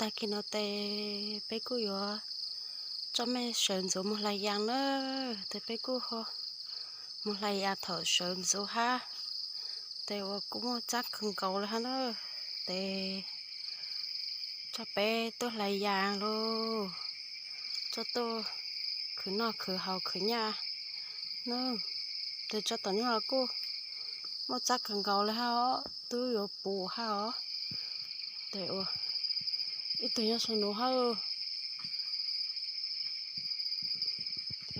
Tag kis no tes peb kuj yuav coj mej sawv ntxuv moog hlais yaas na. Tes peb kuj ho moog hlais yaas thaum sawv ntxuv hab. Tes uas kuj muaj txab kawg nkaus le hab na. Tes coj peb tuaj hlais yaas lauj, coj tuaj khwv noj khwv haus khwv nyaj na. Tes tso tom nyuj los kuj muaj txab kawg nkaus le hab os, twb yuav puv hab os. Tes ua ib tug nyob saum nuav hab.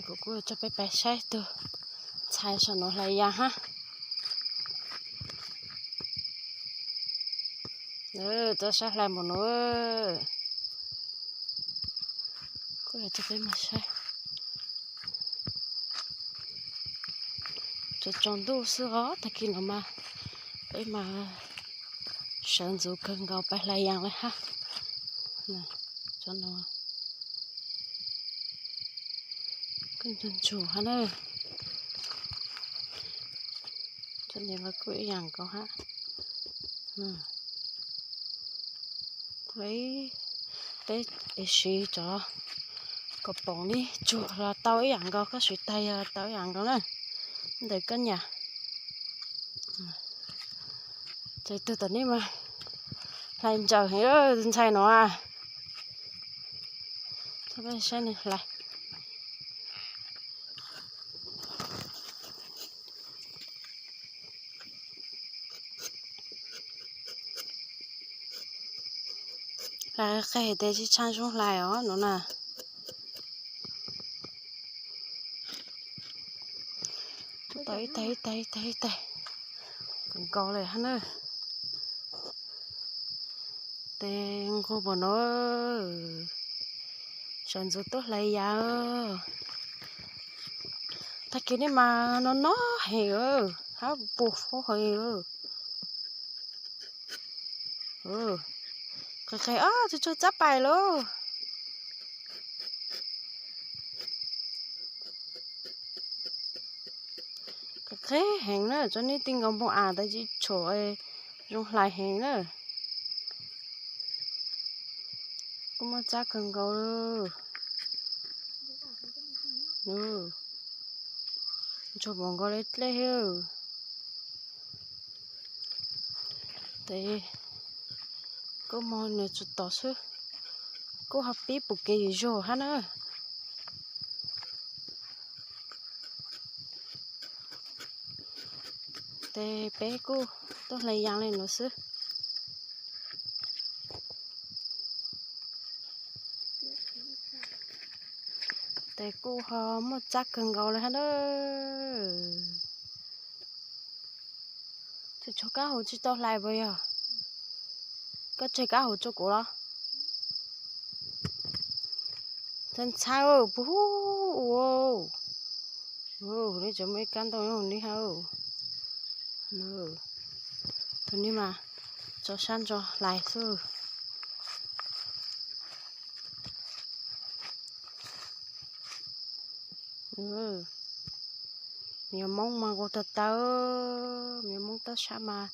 Kuv kuj coj peb pais saib tug ntxhais saum nuav hlais yaas hab. Txhob sab hlais npaum nuav. Kuj coj peb mus saib. Tsaus tsaus ntuj xwb os, tag kis no mas peb mas sawv ntxuv kawg nkaus pais hlais yaas le hab. Kuj ntsuag ntsuag hab na. Tsob niag los kuj ib yaam nkaus hab. Peb siv cov kaum poom li tsuag los tau ib yaam nkaus, koj siv tag yog tau ib yaam nkaus na. Ntawm koj nyam. Tes tug tom nej mas hlais ntsawm heev ntxhais no. Txhob peb saib nws hlais. Hlais qeg tes tsis tshaj zoo hlais os no na. Tau ib taig ib taig ib taig ib taig, nkaus le hab na. Tes nquag npaum no, sawv ntxuv tuaj hlais yaas. Tag kis nej mas no no heev hab puv foob heev. Qe qe os, tsuag tsuag txab pais lauj. Qe qe heev na, tsob neb ti nkaus npoo as tes tsis tshua zoo hlais heev na. Kuj muaj txab kawg nkaus. Ntsuag npaum nkaus le dlej. Tes kuj moog nws tsuas tom xwb, kuj ho pib pum kev yus zog hab na. Tes peb kuj tuaj hlais yaas le nuav xwb. Tes kuj ho muaj txab kawg nkaus le hab na. Tsuas tshuav kab hauv tsis tau hlais puas yog? Koj tseg kab hauv rua kuv los. Ntxhais ntxhais, puv hub ua. Nej tseem muaj ib kab ntoo nyob hauv neb hab. Tus neb mas tso sab ntso hlais xwb. Me nyuam Moob mas nqus tag tawg, me nyuam Moob tab sab mas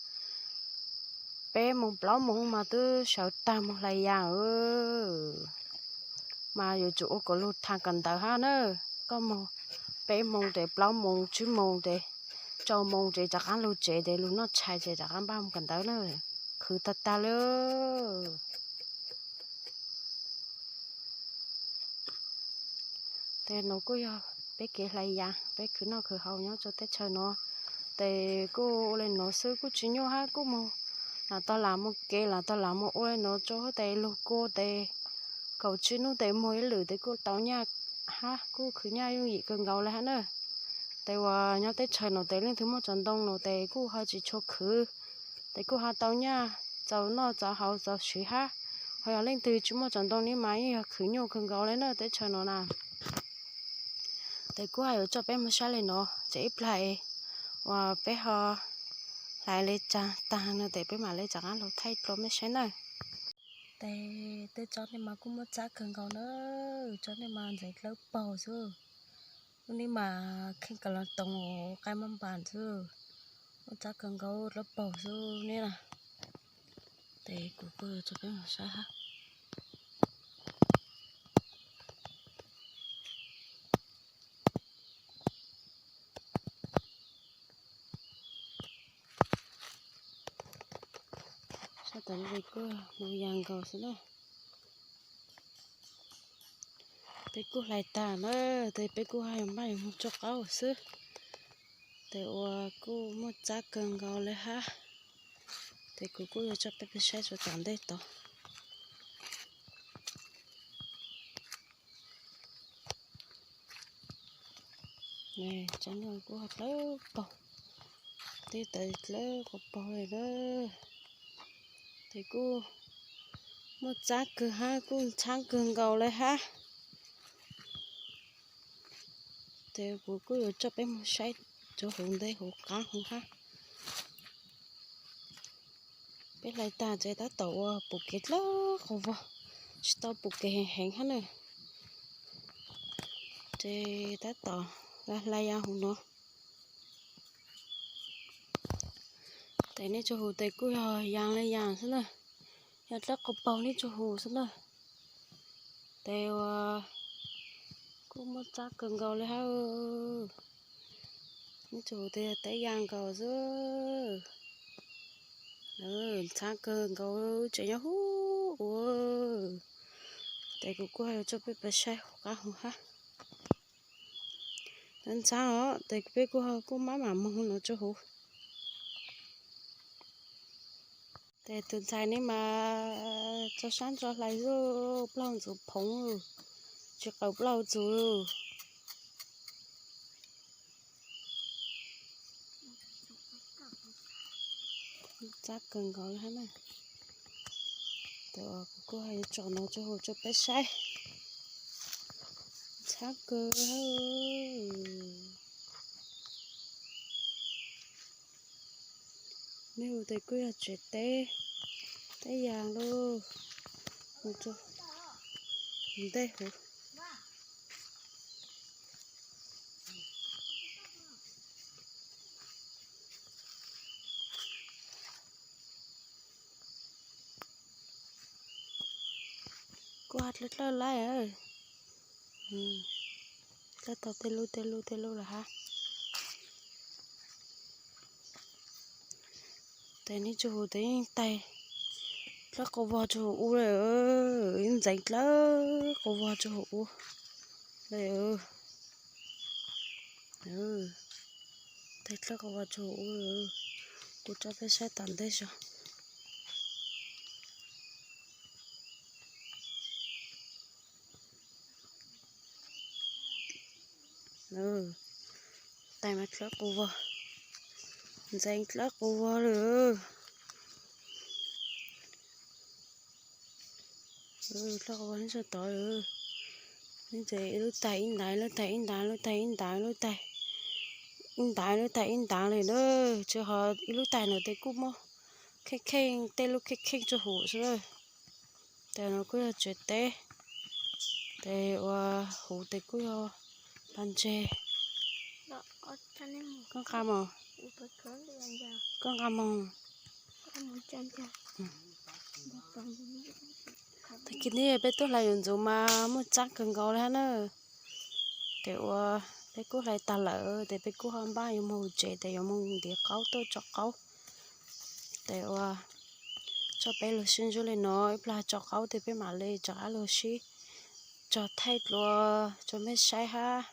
peb moos plaub moos mas twb sawv tag moog hlais yaas. Mas yuav tsum ua kom lug thaam kawm ntawv hab na. Koj moog peb moos tes plaub moos tsib moos tes rau moos tes rov qaab lug tsev tes lug noj tshais tes rov qaab npaj moog kawm ntawv na. Khwv tag tag le. Tes nuav kuj yog peb kev hlais yaas, peb khwv noj khwv haus nyob rua teb chaws nuav. Tes kuj ua le nuav xwb, kuj tsis nyuaj hab, kuj moog lam tau lam moog kev, lam tau lam moog ua le nuav rua tes lug kua tes kaum tsib nub tes moog ib lwm tes kuj tau nyaj hab, kuj khwv nyaj yooj yim kawg nkaus le hab na. Tes uas nyob teb chaws nuav tes leej twg muaj tsoom ntoo nuav tes kuj ho tsis tshua khwv, tes kuj ho tau nyaj txaus noj txaus haus txaus siv hab. Ho yog leej twg tsis muaj tsoom ntoo ne mas yeej yog khwv nyuaj kawg nkaus le na teb chaws nuav na. Tes kuj haj yuav coj peb moog saib le nuav, tseem ib plag uas peb ho hlais le caag taag no tes peb mam le rov qaab lug thaij dlua mej saib na. Tes tej tsob ne mas kuj muaj txab kawg nkaus na, tsob ne mas ntxeev dlawb paug xwb. Lub neb mas kheej ka los toov qaib maj npas xwb, muaj txab kawg nkaus dlawb paug xwb ne na. Tes kuv kuj coj peb moog saib hab. Kuj mus yas nkaus xwb na. Peb kuj hlais tag na, tes peb kuj haj yam npaj yuav mus tso qaub xwb. Tes uas kuj muaj txab kawg nkaus li hab. Tes kuv kuj yuav tso peb peb saib rau tom ntej tod. Tsav no kuj dlawb paug, tej tawv dlawb quas paug li na. Tes kuj muaj txab kawg hab, kuj ntxhab kawg nkaus li hab. Tes kuv kuj yuav coj peb mus saib cov huv ntej huv qab huv hab. Peb hlais tag tes tab tom ua pum kev dlawb quas vog, tsis tau pum kev heev heev hab na. Tes tab tom hlais yas huv no. Tes nej tsob huv tes kuj yog yas li yas xwb na, yog dlawb quas paug nej tsob huv xwb na. Tes uas kuj muaj txab kawg nkaus li hab. Nej tsob huv tes yog teb yas nkaus xwb. Ntxhab kawg nkaus, tseem nyob huv ua. Tes kuv kuj haj yuav coj peb peb saib huv qab huv hab. Ntxhab os, tes peb kuj, kuj maj mam moog no tsob huv. Tes tus ntxhais ne mas tso sab ntso hlais xwb, plaub ntxuv phoov, tsis qaws plaub ntxuv. Txab kawg nkaus li hab na. Tes kuv kuj haj yuav tsom no tsob huv rau peb saib. Ntxhab kawg. Nej huv tes kuj yog tsev teb, teb yas lauj. Mus rau ntej huv. Kuj dlawb dlawb laib, dlawb tau tej lub tej lub tej lub lawm hab. Tes nej tsob huv tes yeej taig dlawb quas vog tsob huv ub li, yeej ntxeev dlawb quas vog tsob huv ub li. Taig dlawb quas vog tsob huv ub, kuv tso peb saib tom ntej zog. Taig mas dlawb quas vog, ntxeev dlawb quas vog li. Dlawb quas vog nyob sab tod li. Nyob ntawm ib lub taig ib ntawd, lub taig ib ntawd, lub taig ib ntawd, lub taig ib ntawd, lub taig ib ntawd li na. Tsis ho ib lub taig no tes kuj muaj kheej kheej, tej lub kheej kheej tsob huv xwb. Tes no kuj yog tsev teb, tes ua huv tes kuj yog pas ntseg. Koj nqa mog, koj nqa mog. Tag kis no peb tuaj hlais yuav ntxuv mas muaj txab kawg nkaus li hab na. Tes ua peb kuj hlais tag lawm tes peb kuj ho npaj yuav mus huv tsev tes yuav mus ntiav qaub tuaj tso qaub. Tes ua tso peb lug sib ntsib li no, ib plag tso qaub tes peb mam li rov qab lug sib tso thaij dlua rau mej saib hab.